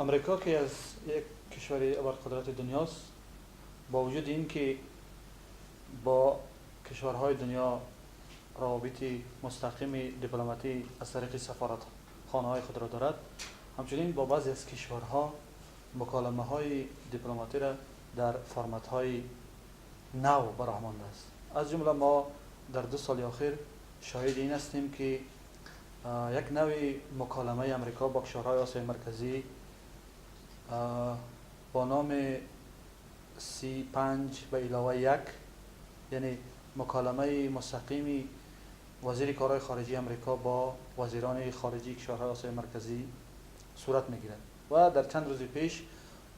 Амрико, ки аз як кишвари абарқудрати дунёст, бо вуҷуди ин ки бо кишварҳои дунё равобити мустақими дипломатӣ аз тариқи сафоратхонаҳои худро дорад, ҳамчунин бо баъзе аз кишварҳо муколамаҳои дипломатиро дар форматҳои нав ба роҳ мондааст. Аз ҷумла мо дар 2 соли охир шоҳиди ин ҳастем, ки як навъи муколамаи Амрико бо кишварҳои Осиёи Марказӣ бо номи С+5+1, яъне муколамаи мустақими вазири корҳои хориҷии Амрико бо вазирони хориҷии кишварҳои Осиёи Марказӣ сурат мегирад. Ва дар чанд рӯзи пеш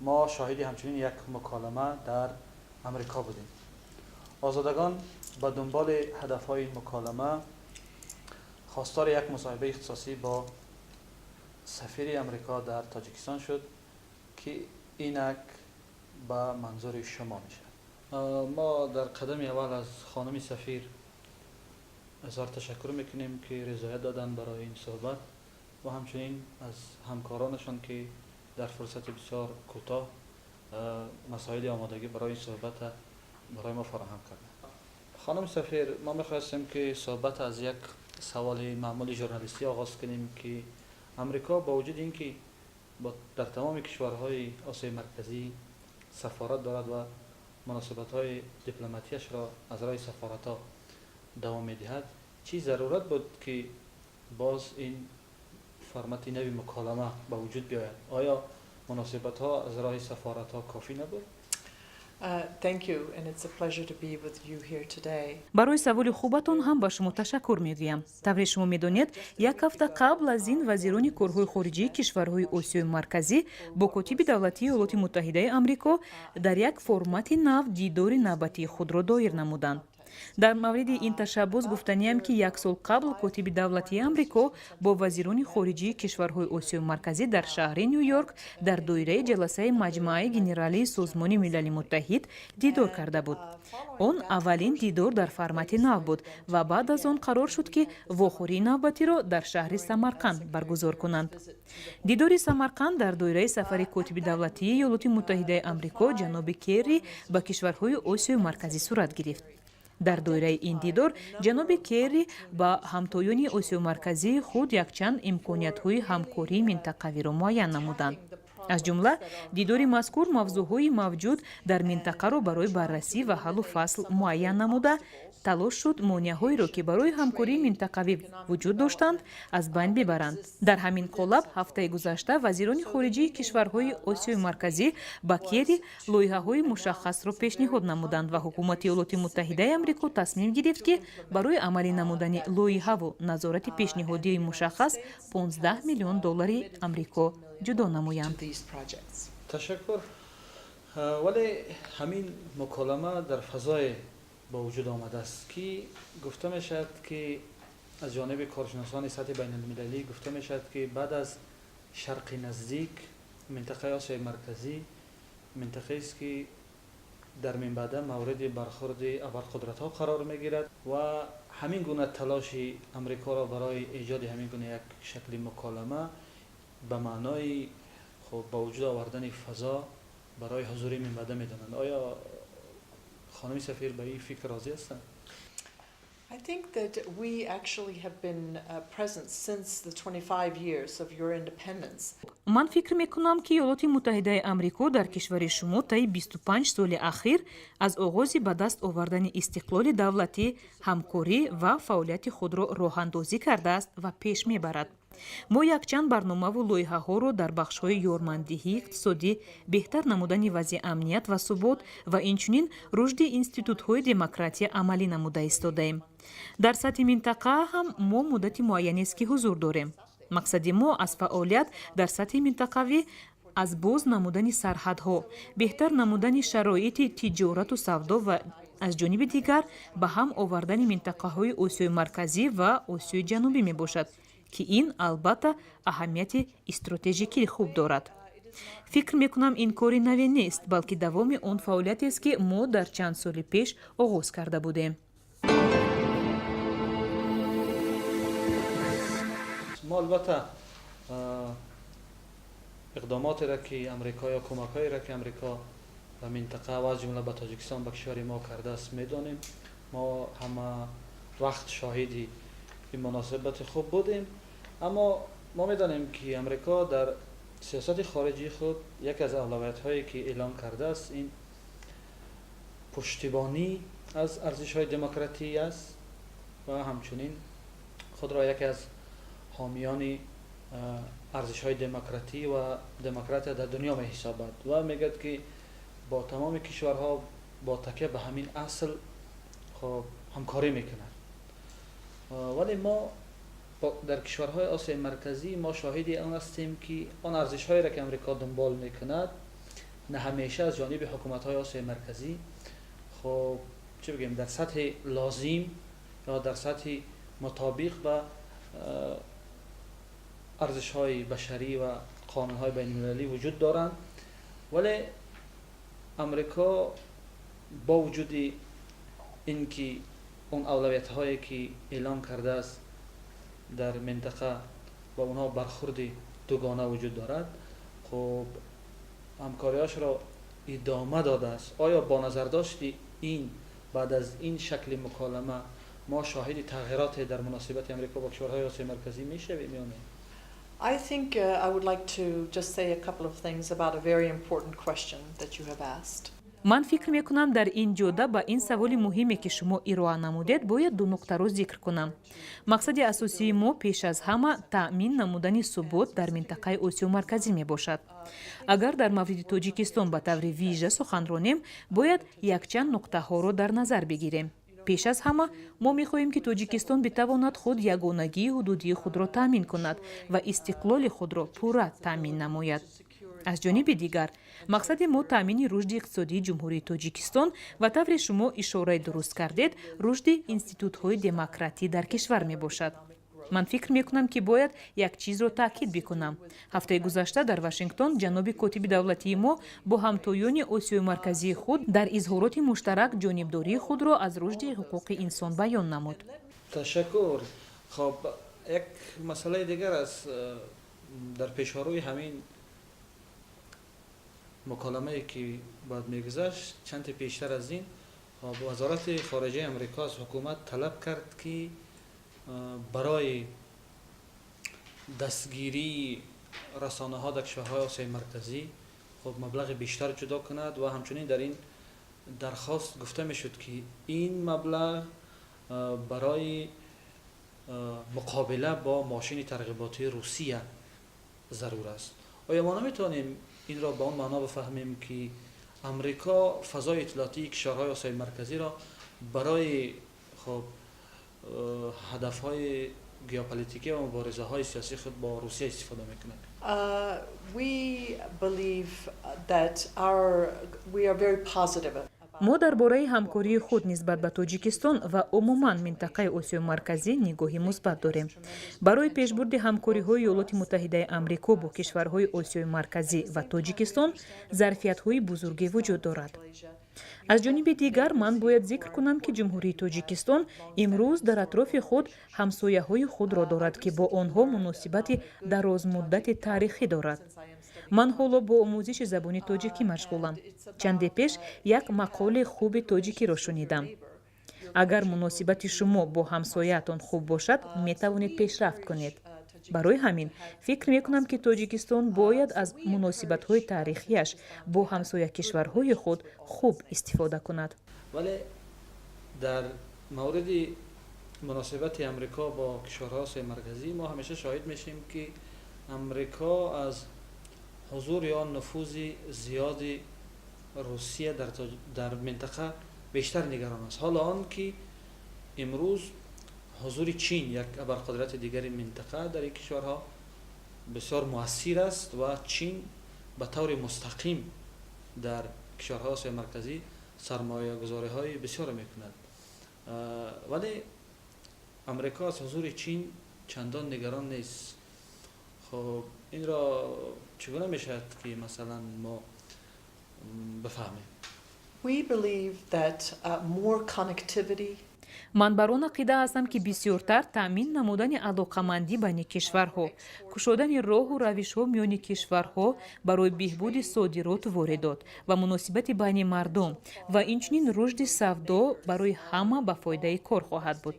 мо шоҳиди ҳамчунин як муколама дар Амрико будем. Озодагон ба дунболи ҳадафҳои муколама хостори як мусоҳибаи ихтисосӣ бо сафири Амрико дар Тоҷикистон шуд, ки инак ба манзури шумо мешавад. Мо дар қадами аввал аз хонуми сафир изҳор ташаккур мекунем, ки ризоят доданд барои ин суҳбат, ва ҳамчунин аз ҳамкоронашон, ки дар фурсати бисёр кӯтоҳ масоили омодагӣ барои ин суҳбат барои мо фароҳам карданд. Хонум сафир, мо мехостем, ки суҳбат аз як саволи маъмули журналистӣ оғоз кунем, ки Амрико бо вуҷуди ин ки дар тамоми кишварҳои Осиёи Марказӣ сафорат дорад ва муносибатҳои дипломатияшро аз роҳи сафоратҳо давом медиҳад, чӣ зарурат буд, ки боз ин формати нави муколама ба вуҷуд биёяд? Оё муносибатҳо аз роҳи сафоратҳо кофӣ набуд? Thank you, and it's a pleasure to be with you here today. Барои саволи хубатон ҳам ба шумо ташаккур мегӯям. Тавре шумо медонед, як ҳафта қабл аз ин вазирони корҳои хориҷии кишварҳои Осиёи Марказӣ бо котиби давлатии Иёлоти Муттаҳидаи Амрико дар як формати нав дидори навбатии худро доир намуданд. Дар мавриди ин ташаббус гуфтаниям, ки як сол қабл котиби давлатии Амрико бо вазирони хориҷии кишварҳои Осиёи Марказӣ дар шаҳри Ню Йорк дар доираи ҷаласаи Маҷмааи Генералии Созмони Милали Муттаҳид дидор карда буд. Он аввалин дидор дар формати нав буд ва баъд аз он қарор шуд, ки вохӯрии навбатиро дар шаҳри Самарқанд баргузор кунанд. Дидори Самарқанд дар доираи сафари котиби давлатии Иёлоти Муттаҳидаи Амрико ҷаноби Керри ба кишварҳои Осиёи Марказӣ сурат гирифт. Дар доираи ин дидор ҷаноби Керри ба ҳамтоёни Осиёмарказии худ якчанд имкониятҳои ҳамкории минтақавиро муайян намуданд. Аз ҷумла дидори мазкур мавзӯъҳои мавҷуд дар минтақаро барои баррасӣ ва ҳаллу фасл муайян намуда, талош шуд монеаҳоеро, ки барои ҳамкории минтақавӣ вуҷуд доштанд, аз байн бибаранд. Дар ҳамин қолаб ҳафтаи гузашта вазирони хориҷии кишварҳои Осиёи Марказӣ ба Керри лоиҳаҳои мушаххасро пешниҳод намуданд ва ҳукумати Иёлоти Муттаҳидаи Амрико тасмим гирифт, ки барои амалӣ намудани лоиҳаву назорати пешниҳодии мушаххас 15 миллион доллари Амрико ҷудо намоянд. Ташаккур, вале ҳамин муколама дар фазое ба вуҷуд омадааст, ки гуфта мешавад, ки аз ҷониби коршиносони сатҳи байналмилалӣ гуфта мешавад, ки баъд аз Шарқи Наздик минтақаи Осиёи Марказӣ минтақаест, ки дар минбаъда мавриди бархурди абарқудратҳо қарор мегирад ва ҳамин гуна талоши Амрикоро барои эҷоди ҳамин гуна як шакли муколама ба маънои хуб ба вуҷуд овардани фазо барои ҳузури минбаъда медонанд. Оё хонуми сафир ба ин фикр розӣ ҳастанд? I think that we actually have been present since the 25 years of your independence. Ман фикр мекунам, ки Иёлоти Муттаҳидаи Амрико дар кишвари шумо таи 25 соли ахир аз оғози ба даст овардани истиқлоли давлатӣ ҳамкорӣ ва фаъолияти худро роҳандозӣ кардааст ва пеш мебарад. Мо якчанд барномаву лоиҳаҳоро дар бахшҳои ёрмандиҳии иқтисодӣ, беҳтар намудани вазъи амният ва субот ва инчунин рушди институтҳои демократия амалӣ намуда истодаем. Дар сатҳи минтақа ҳам мо муддати муайянест, ки ҳузур дорем. Мақсади мо аз фаъолият дар сатҳи минтақавӣ аз боз намудани сарҳадҳо, беҳтар намудани шароити тиҷорату савдо ва аз ҷониби дигар ба ҳам овардани минтақаҳои Осиёи Марказӣ ва Осиёи Ҷанубӣ мебошад, ки ин албатта аҳамияти стратежикии хуб дорад. Фикр мекунам, ин кори наве нест, балки давоми он фаъолиятест, ки мо дар чанд соли пеш оғоз карда будем. Мо албатта Иқдомотеро ки Амрико ё кӯмакҳоеро ки Амрико ба минтақа ва аз ҷумла ба Тоҷикистон, ба кишвари мо кардааст, медонем. Мо ҳама вақт шоҳиди ин муносибати хуб будем, аммо мо медонем, ки Амрико дар сиёсати хориҷии худ яке аз авлавиятҳое ки эълон кардааст, ин пуштибонӣ аз арзишҳои демократӣ аст ва ҳамчунин худро яке аз ҳомиёни арзишҳои демократӣ ва демократия дар дунё меҳисобад ва мегӯяд, ки бо тамоми кишварҳо бо такя ба ҳамин асл хоб ҳамкорӣ мекунад. Вале мо дар кишварҳои Осиёи Марказӣ мо шоҳиди он ҳастем, ки он арзишҳоеро ки Амрико дунбол мекунад, на ҳамеша аз ҷониби ҳукуматҳои Осиёи Марказӣ, хоб, чӣ бигӯем, дар сатҳи лозим ё дар сатҳи мутобиқ ба арзишҳои башарӣ ва қонунҳои байналмилалӣ вуҷуд доранд. Вале Амрико бо вуҷуди ин ки он авлавиятҳое ки эълон кардааст, дар минтақа ба онҳо бархурди дугона вуҷуд дорад, хуб, ҳамкориҳошро идома додааст. Оё бо назардошти ин, баъд аз ин шакли муколама мо шоҳиди тағйироте дар муносибати Амрико бо кишварҳои Осиёи Марказӣ мешавем ё не? I think I would like to just say a couple of things about a very important question that you have asked. Ман фикр мекунам, дар ин ҷода ба ин саволи муҳиме, ки шумо ироа намудед, бояд ду нуқтаро зикр кунам. Мақсади асосии мо пеш аз ҳама таъмин намудани субот дар минтақаи Осиё Марказӣ мебошад. Агар дар мавриди Тоҷикистон ба таври вижа сухан ронем, бояд якчанд нуқтаҳоро дар назар бигирем. Пеш аз ҳама мо мехоҳем, ки Тоҷикистон битавонад худ ягонагии ҳудудии худро таъмин кунад ва истиқлоли худро пурра таъмин намояд. Аз ҷониби дигар, мақсади мо таъмини рушди иқтисодии Ҷумҳурии Тоҷикистон ва, тавре шумо ишораи дуруст кардед, рушди институтҳои демократӣ дар кишвар мебошад. Ман фикр мекунам, ки бояд як чизро таъкид бикунам. Ҳафтаи гузашта дар Вашингтон ҷаноби котиби давлатии мо бо ҳамтоёни Осиёи Марказии худ дар изҳороти муштарак ҷонибдории худро аз рушди ҳуқуқи инсон баён намуд. Ташаккур. Хоб, як масъалаи дигар аст. Дар пешорӯи ҳамин муколамае ки бояд мегузашт, чанде пештар аз ин Вазорати хориҷаи Амрико аз ҳукумат талаб кард, ки барои дастгирии расонаҳо дар кишварҳои Осиёи Марказӣ, хуб, маблағи бештар ҷудо кунад ва ҳамчунин дар ин дархост гуфта мешуд, ки ин маблағ барои муқобила бо мошини тарғиботии Русия зарур аст. Оё мо наметавонем инро ба он маъно бифаҳмем, ки Амрико фазои иттилоотии кишварҳои Осиёи Марказиро барои, хуб, ҳадафҳои геополитикӣ ва муборизаҳои сиёсии худ бо Русия истифода мекунад? We believe that we are very positive. Мо дар бораи ҳамкории худ нисбат ба Тоҷикистон ва умуман минтақаи Осиёи Марказӣ нигоҳи мусбат дорем. Барои пешбурди ҳамкориҳои Иёлоти Муттаҳидаи Амрико бо кишварҳои Осиёи Марказӣ ва Тоҷикистон зарфиятҳои бузурге вуҷуд дорад. Аз ҷониби дигар, ман бояд зикр кунам, ки Ҷумҳурии Тоҷикистон имрӯз дар атрофи худ ҳамсояҳои худро дорад, ки бо онҳо муносибати дарозмуддати таърихӣ дорад. Ман ҳоло бо омӯзиши забони тоҷикӣ машғулам. Чанде пеш як мақоли хуби тоҷикиро шунидам: «Агар муносибати шумо бо ҳамсояатон хуб бошад, метавонед пешрафт кунед». Барои ҳамин фикр мекунам, ки Тоҷикистон бояд аз муносибатҳои таърихиаш бо ҳамсоя кишварҳои худ хуб истифода кунад. Вале дар мавриди муносибати Амрико бо кишварҳои Осиёи Марказӣ мо ҳамеша шоҳид мешавем, ки Амрико аз ҳузур ё нуфузи зиёди Русия дар минтақа бештар нигарон аст, ҳоло он ки имрӯз ҳузури Чин, як абарқудрати дигари минтақа, дар ин кишварҳо бисёр муассир аст ва Чин ба таври мустақим дар кишварҳои Осиёи Марказӣ сармоягузориҳои бисёре мекунад. Вале Амрико аз ҳузури Чин чандон нигарон нест. Хуб, инро чӣ гуна мешавад, ки масалан мо бифаҳмем? We believe that more connectivity Ман бар он ақида ҳастам, ки бисёртар таъмин намудани алоқамандӣ байни кишварҳо, кушодани роҳу равишҳо миёни кишварҳо барои беҳбуди содироту воридот ва муносибати байни мардум ва инчунин рушди савдо барои ҳама ба фоидаи кор хоҳад буд.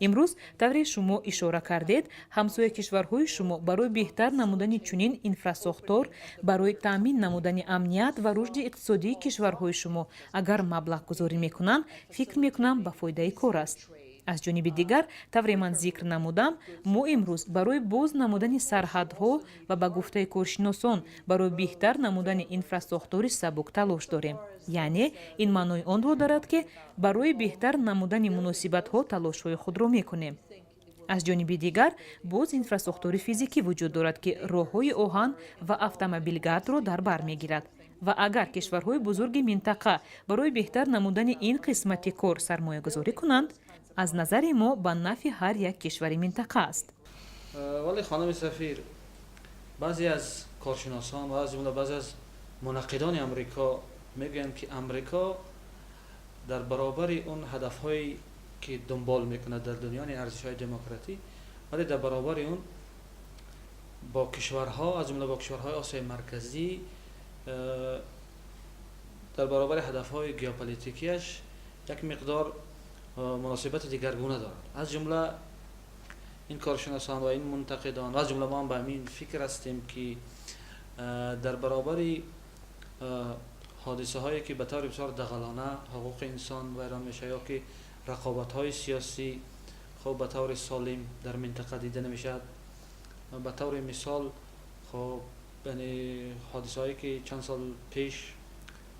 Имрӯз, тавре шумо ишора кардед, ҳамсоя кишварҳои шумо барои беҳтар намудани чунин инфрасохтор, барои таъмин намудани амният ва рушди иқтисодии кишварҳои шумо агар маблағгузорӣ мекунанд, фикр мекунам, ба фоидаи кор аст. Аз ҷониби дигар, тавре ман зикр намудам, мо имрӯз барои боз намудани сарҳадҳо ва, ба гуфтаи коршиносон, барои беҳтар намудани инфрасохтори сабук талош дорем. Яъне ин маънои онро дорад, ки барои беҳтар намудани муносибатҳо талошҳои худро мекунем. Аз ҷониби дигар, боз инфрасохтори физикӣ вуҷуд дорад, ки роҳҳои оҳан ва автомобилгардро дар бар мегирад, ва агар кишварҳои бузурги минтақа барои беҳтар намудани ин қисмати кор сармоягузорӣ кунанд, аз назари мо ба нафъи ҳар як кишвари минтақа аст. Вале, хонами сафир, баъзе аз коршиносон ва аз ҷумла баъзе аз мунаққидони Амрико мегӯянд, ки Амрико дар баробари он ҳадафҳое ки дунбол мекунад дар дунё, яъне арзишҳои демократӣ, вале дар баробари он бо кишварҳо, аз ҷумла бо кишварҳои Осиёи Марказӣ, дар баробари ҳадафҳои геополитикияш як миқдор муносибати дигаргуна дорад. Аз ҷумла ин коршиносон ва ин мунтақидон ва аз ҷумла мо ҳам ба ҳамин фикр ҳастем, ки дар баробари ҳодисаҳое ки ба таври бисёр дағалона ҳуқуқи инсон вайрон мешавад ё ки рақобатҳои сиёсӣ, хоб, ба таври солим дар минтақа дида намешавад, ба таври мисол, хоб, яъне ҳодисаҳое ки чанд сол пеш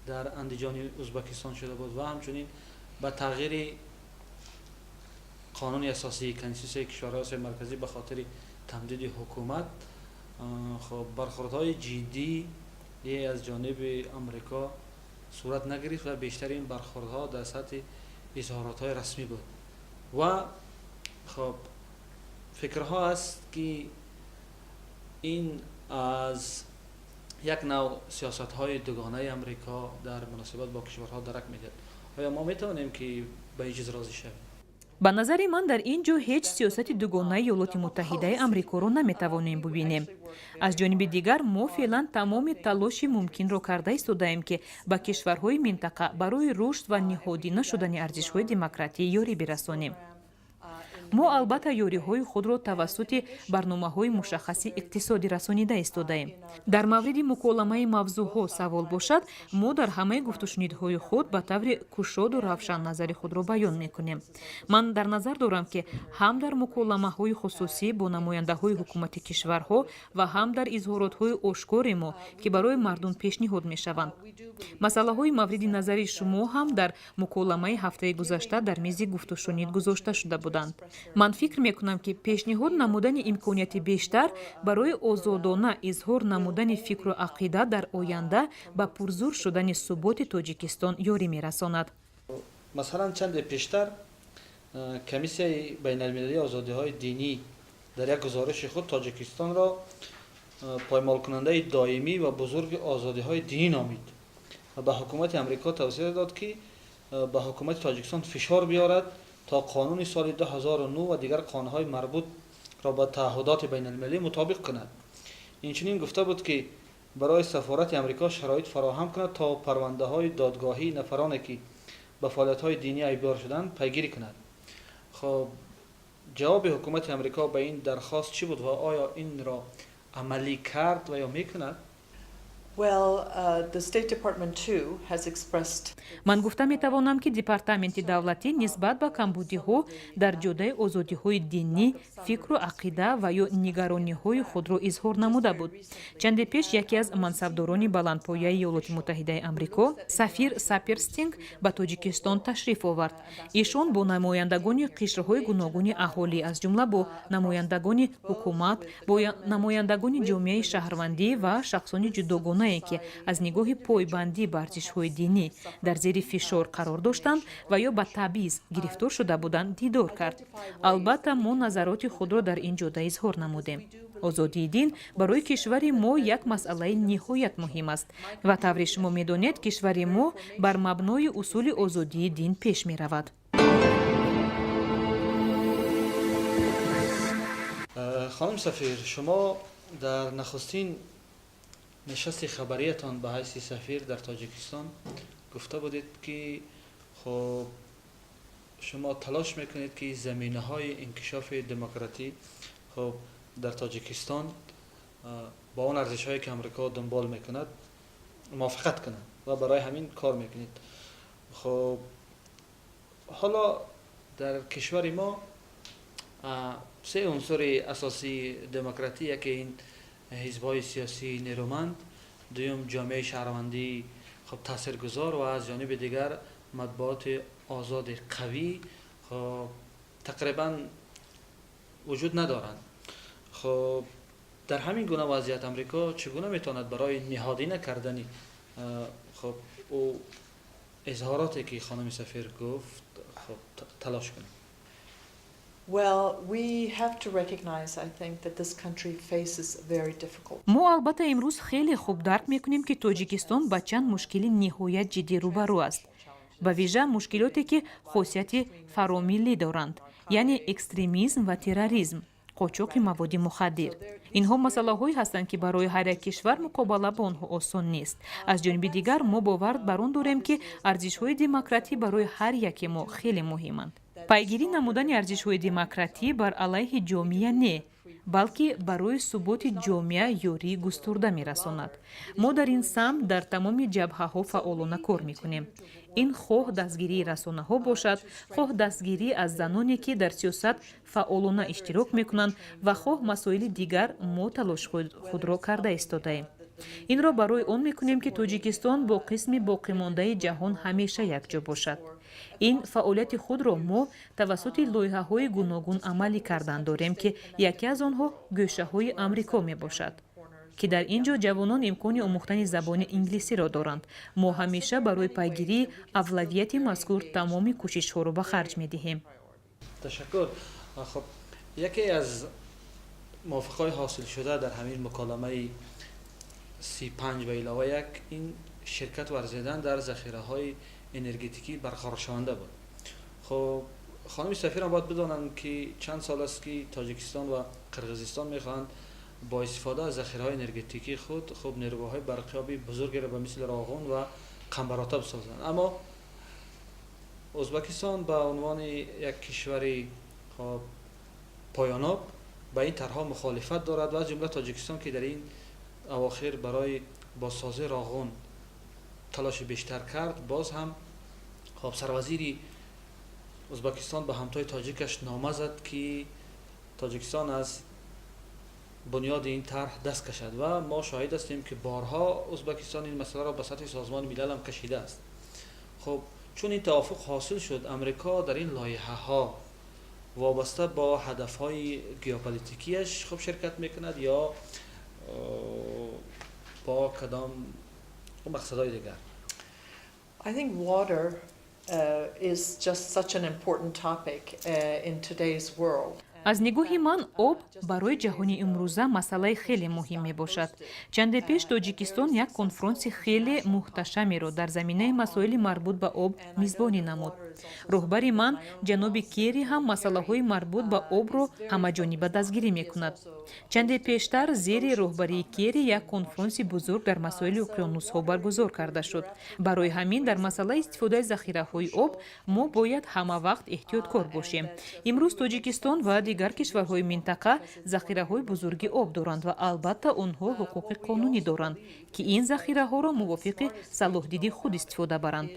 дар Андиҷони Узбакистон шуда буд ва ҳамчунин ба тағйири қонуни асосии конститутсияи кишварҳои Осиёи Марказӣ ба хотири тамдиди ҳукумат, хоб, бархӯрдҳои ҷиддӣ аз ҷониби Амрико сурат нагирифт ва бештари ин бархӯрдҳо дар сатҳи изҳоротҳои расмӣ буд. Ва, хоб, фикрҳо аст, ки ин аз як нав сиёсатҳои дугонаи Амрико дар муносибат бо кишварҳо дарак медиҳад. Оё мо метавонем, ки ба ин чиз розӣ шавем? Ба назари ман, дар ин ҷо ҳеҷ сиёсати дугонаи Иёлоти Муттаҳидаи Амрикоро наметавонем бубинем. Аз ҷониби дигар, мо феълан тамоми талоши мумкинро карда истодаем, ки ба кишварҳои минтақа барои рушд ва ниҳодина шудани арзишҳои демократӣ ёрӣ бирасонем. Мо албатта ёриҳои худро тавассути барномаҳои мушаххаси иқтисодӣ расонида истодаем. Дар мавриди муколамаи мавзӯъҳо савол бошад, мо дар ҳамаи гуфтушунидҳои худ ба таври кушоду равшан назари худро баён мекунем. Ман дар назар дорам, ки ҳам дар муколамаҳои хусусӣ бо намояндаҳои ҳукумати кишварҳо ва ҳам дар изҳоротҳои ошкори мо, ки барои мардум пешниҳод мешаванд. Масъалаҳои мавриди назари шумо ҳам дар муколамаи ҳафтаи гузашта дар мизи гуфтушунид гузошта шуда буданд. Ман фикр мекунам, ки пешниҳод намудани имконияти бештар барои озодона изҳор намудани фикру ақида дар оянда ба пурзур шудани суботи Тоҷикистон ёрӣ мерасонад. Масалан, чанде пештар Комиссияи байналмилалии озодиҳои динӣ дар як гузориши худ Тоҷикистонро поймолкунандаи доимӣ ва бузурги озодиҳои динӣ номид ва ба ҳукумати Амрико тавсия дод, ки ба ҳукумати Тоҷикистон фишор биёрад, то қонуни соли 2009 ва дигар қонунҳои марбутро ба таъҳудоти байналмилалӣ мутобиқ кунад. Инчунин гуфта буд, ки барои сафорати Амрико шароит фароҳам кунад, то парвандаҳои додгоҳии нафароне, ки ба фаъолиятҳои динӣ айбдор шуданд, пайгирӣ кунад. Хоб, ҷавоби ҳукумати Амрико ба ин дархост чӣ буд ва оё инро амалӣ кард ва ё мекунад? Well, the State Department too has expressed Ман гуфта метавонам, ки Департаменти давлатӣ нисбат ба камбудиҳо дар ҷодаи озодиҳои динӣ, фикру ақида ва ё нигарониҳои худро изҳор намуда буд. Чанде пеш яке аз мансабдорони баландпояи Иёлоти Муттаҳидаи Амрико, сафир Саперстин, ба Тоҷикистон ташриф овард. Эшон бо намояндагони қишрҳои гуногуни аҳолӣ, аз ҷумла бо намояндагони ҳукумат, бо намояндагони ҷомеаи шаҳрвандӣ ва шахсони ҷудогонае, ки аз нигоҳи пойбандӣ ба арзишҳои динӣ дар зери фишор қарор доштанд ва ё ба табъиз гирифтор шуда буданд, дидор кард. Албатта, мо назароти худро дар ин ҷода изҳор намудем. Озодии дин барои кишвари мо як масъалаи ниҳоят муҳим аст ва, тавре шумо медонед, кишвари мо бар мабнои усули озодии дин пеш меравад. Хонум сафир, шумо дар нахустин нишасти хабариятон ба ҳайси сафир дар Тоҷикистон гуфта будед, ки хуб, шумо талош мекунед, ки заминаҳои инкишофи демократӣ, хуб, дар Тоҷикистон бо он арзишҳое, ки Амрико дунбол мекунад, мувофиқат кунад ва барои ҳамин кор мекунед. Хуб, ҳоло дар кишвари мо се унсури асосии демократӣ: яке ин ҳизбҳои сиёсии нерӯманд, дуюм ҷомеаи шаҳрвандӣ, хуб, таъсиргузор ва аз ҷониби дигар матбуоти озоди қавӣ, хуб, тақрибан вуҷуд надоранд. Хуб, дар ҳамин гуна вазъият Амрико чӣ гуна метавонад барои ниҳодина кардани, хуб, ӯ изҳороте, ки хонуми сафир гуфт, хуб, талош кунад? Well, we have to recognize, I think, that this country faces very difficult. Мо албатта имрӯз хеле хуб дарк мекунем, ки Тоҷикистон ба чанд мушкили ниҳоят ҷиддӣ рӯбарӯ аст, ба вижа мушкилоте, ки хосияти фаромиллӣ доранд, яъне экстремизм ва терроризм, қочоқи маводи мухаддир. Инҳо масъалаҳое ҳастанд, ки барои ҳар як кишвар муқобала бо онҳо осон нест. Аз ҷониби дигар, мо бовар бар он дорем, ки арзишҳои демократӣ барои ҳар яке мо хеле муҳиманд. Пайгирӣ намудани арзишҳои демократӣ бар алайҳи ҷомеа не, балки барои суботи ҷомеа ёрии густурда мерасонад. Мо дар ин самт дар тамоми ҷабҳаҳо фаъолона кор мекунем. Ин хоҳ дастгирии расонаҳо бошад, хоҳ дастгирӣ аз заноне, ки дар сиёсат фаъолона иштирок мекунанд, ва хоҳ масоили дигар, мо талоши худро карда истодаем. Инро барои он мекунем, ки Тоҷикистон бо қисми боқимондаи ҷаҳон ҳамеша якҷо бошад. Ин фаъолияти худро мо тавассути лоиҳаҳои гуногун амалӣ кардан дорем, ки яке аз онҳо Гӯшаҳои Амрико мебошад, ки дар ин ҷо ҷавонон имкони омӯхтани забони инглисиро доранд. Мо ҳамеша барои пайгирии авлавияти мазкур тамоми кӯшишҳоро ба харҷ медиҳем. Ташаккур. Хуб, яке аз мувофиқҳои ҳосилшуда дар ҳамин муколамаи 35+1 ин ширкат варзидан дар захираҳои энергетикӣ барқароршаванда буд. Хуб, хонуми сафирам бояд бидонанд, ки чанд сол аст, ки Тоҷикистон ва Қирғизистон мехоҳанд бо истифода аз захираҳои энергетикии худ, хуб, нерӯгоҳҳои барқиёби бузургеро ба мисли Роғун ва Қамбарота бисозанд. Аммо Ӯзбекистон ба унвони як кишвари, хуб, поёноб ба ин тарҳҳо мухолифат дорад ва аз ҷумла Тоҷикистон, ки дар ин авохир барои бозсозии Роғун талоши бештар кард, боз ҳам, хоб, сарвазири Ӯзбекистон ба ҳамтои тоҷикаш нома зад, ки Тоҷикистон аз бунёди ин тарҳ даст кашад. Ва мо шоҳид ҳастем, ки борҳо Ӯзбекистон ин масъаларо ба сатҳи Созмони Милал ҳам кашидааст. Хуб, чун ин тавофуқ ҳосил шуд, Амрико дар ин лоиҳаҳо вобаста бо ҳадафҳои геополитикияш, хуб, ширкат мекунад ё бо кадом мақсадҳои дигар? I think water is just such an important topic in today's world. Аз нигоҳи ман, об барои ҷаҳони имрӯза масъалаи хеле муҳим мебошад. Чанде пеш Тоҷикистон як конфронси хеле муҳташамеро дар заминаи масоили марбут ба об мизбонӣ намуд. Роҳбари ман, ҷаноби Керри, ҳам масъалаҳои марбут ба обро ҳамаҷониба дастгирӣ мекунад. Чанде пештар зери роҳбарии Керри як конфронси бузург дар масоили уқёнусҳо баргузор карда шуд. Барои ҳамин дар масъалаи истифодаи захираҳои об мо бояд ҳама вақт эҳтиёткор бошем. Имрӯз Тоҷикистон ва дигар кишварҳои минтақа захираҳои бузурги об доранд ва албатта онҳо ҳуқуқи қонунӣ доранд, ки ин захираҳоро мувофиқи салоҳдиди худ истифода баранд.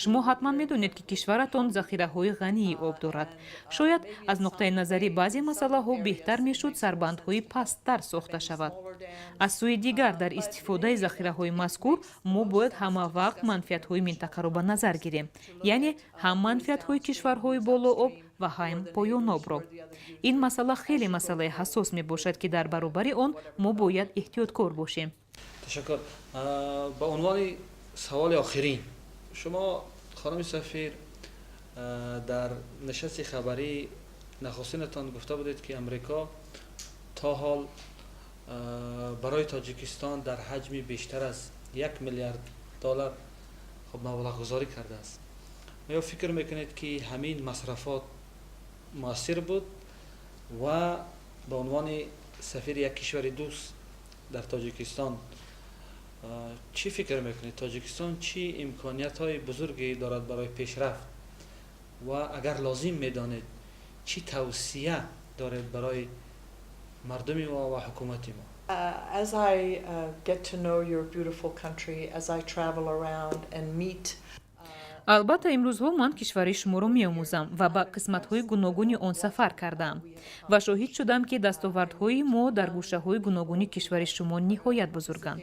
Шумо ҳатман медонед, ки кишваратон захираҳои ғании об дорад. Шояд аз нуқтаи назари баъзе масъалаҳо беҳтар мешуд сарбандҳои пасттар сохта шавад. Аз сӯи дигар, дар истифодаи захираҳои мазкур мо бояд ҳама вақт манфиатҳои минтақаро ба назар гирем, яъне ҳам манфиатҳои кишварҳои болооб ва ҳам поёнобро. Ин масъала хеле масъалаи ҳассос мебошад, ки дар баробари он мо бояд эҳтиёткор бошем. Ташаккур. Ба унвони саволи охирин, шумо, хонуми сафир, дар нишасти хабарии нахустинатон гуфта будед, ки Амрико то ҳол барои Тоҷикистон дар ҳаҷми бештар аз 1 миллиард доллар, хуб, маблағгузорӣ кардааст. Оё фикр мекунед, ки ҳамин масрафот муассир буд? Ва ба унвони Сафири як кишвари дӯст дар Тоҷикистон, чӣ фикр мекунед, Тоҷикистон чӣ имкониятҳои бузурге дорад барои пешрафт ва агар лозим медонед, чӣ тавсия доред барои мардуми мо ва ҳукумати мо? As I get to know your beautiful country, as I travel around and meet Албатта, имрӯзҳо ман кишвари шуморо меомӯзам ва ба қисматҳои гуногуни он сафар кардаам ва шоҳид шудам, ки дастовардҳои мо дар гӯшаҳои гуногуни кишвари шумо ниҳоят бузурганд.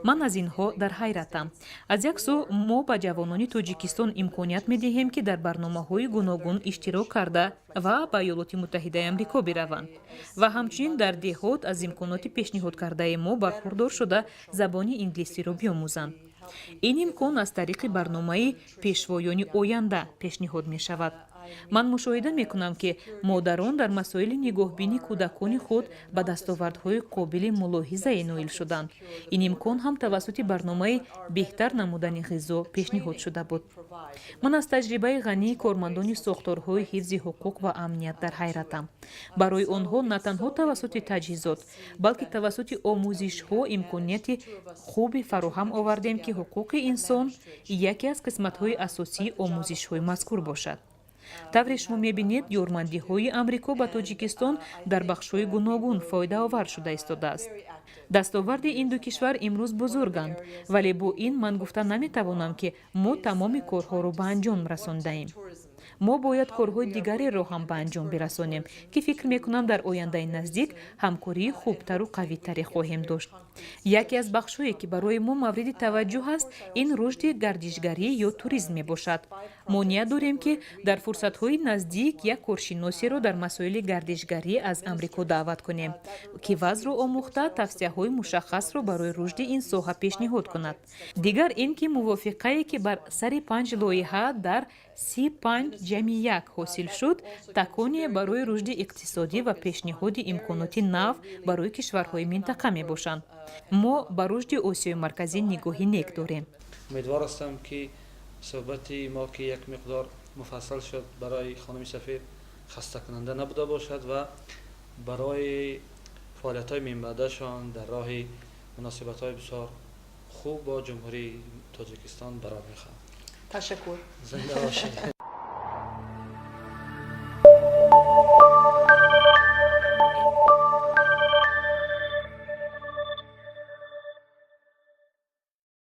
Ман аз инҳо дар ҳайратам. Аз як сӯ, мо ба ҷавонони Тоҷикистон имконият медиҳем, ки дар барномаҳои гуногун иштирок карда ва ба Иёлоти Муттаҳидаи Амрико бираванд ва ҳамчунин дар деҳот аз имконоти пешниҳодкардаи мо бархурдор шуда, забони инглисиро биомӯзанд. Ин имкон аз тариқи барномаи «Пешвоёни оянда» пешниҳод мешавад. Ман мушоҳида мекунам, ки модарон дар масоили нигоҳбини кӯдакони худ ба дастовардҳои қобили мулоҳизае ноил шуданд. Ин имкон ҳам тавассути барномаи беҳтар намудани ғизо пешниҳод шуда буд. Ман аз таҷрибаи ғании кормандони сохторҳои ҳифзи ҳуқуқ ва амният дар ҳайратам. Барои онҳо на танҳо тавассути таҷҳизот, балки тавассути омӯзишҳо имконияти хубе фароҳам овардем, ки ҳуқуқи инсон яке аз қисматҳои асосии омӯзишҳои мазкур бошад. Тавре шумо мебинед, ёрмандиҳои Амрико ба Тоҷикистон дар бахшҳои гуногун фоидаовар шуда истодааст. Дастоварди ин ду кишвар имрӯз бузурганд, вале бо ин ман гуфта наметавонам, ки мо тамоми корҳоро ба анҷом расондаем. Мо бояд корҳои дигареро ҳам ба анҷом бирасонем, ки фикр мекунам, дар ояндаи наздик ҳамкории хубтару қавитаре хоҳем дошт. Яке аз бахшҳое, ки барои мо мавриди таваҷҷӯҳ аст, ин рушди гардишгарӣ ё туризм мебошад. Мо ният дорем, ки дар фурсатҳои наздик як коршиносеро дар масоили гардишгарӣ аз Амрико даъват кунем, ки вазъро омӯхта, тавсияҳои мушаххасро барои рушди ин соҳа пешниҳод кунад. Дигар ин ки мувофиқае, ки бар сари панҷ лоиҳа дар С5+1 ҳосил шуд, таконе барои рушди иқтисодӣ ва пешниҳоди имконоти нав барои кишварҳои минтақа мебошанд. Мо ба рушди Осиёи Марказӣ нигоҳи нек дорем. Умедвор ҳастам, ки суҳбати мо, ки як миқдор муфассал шуд, барои хонуми сафир хастакунанда набуда бошад ва барои фаъолиятҳои минбаъдашон дар роҳи муносибатҳои бисёр хуб бо Ҷумҳурии Тоҷикистон барор мехоҳам. Ташаккур. Зинда бошед.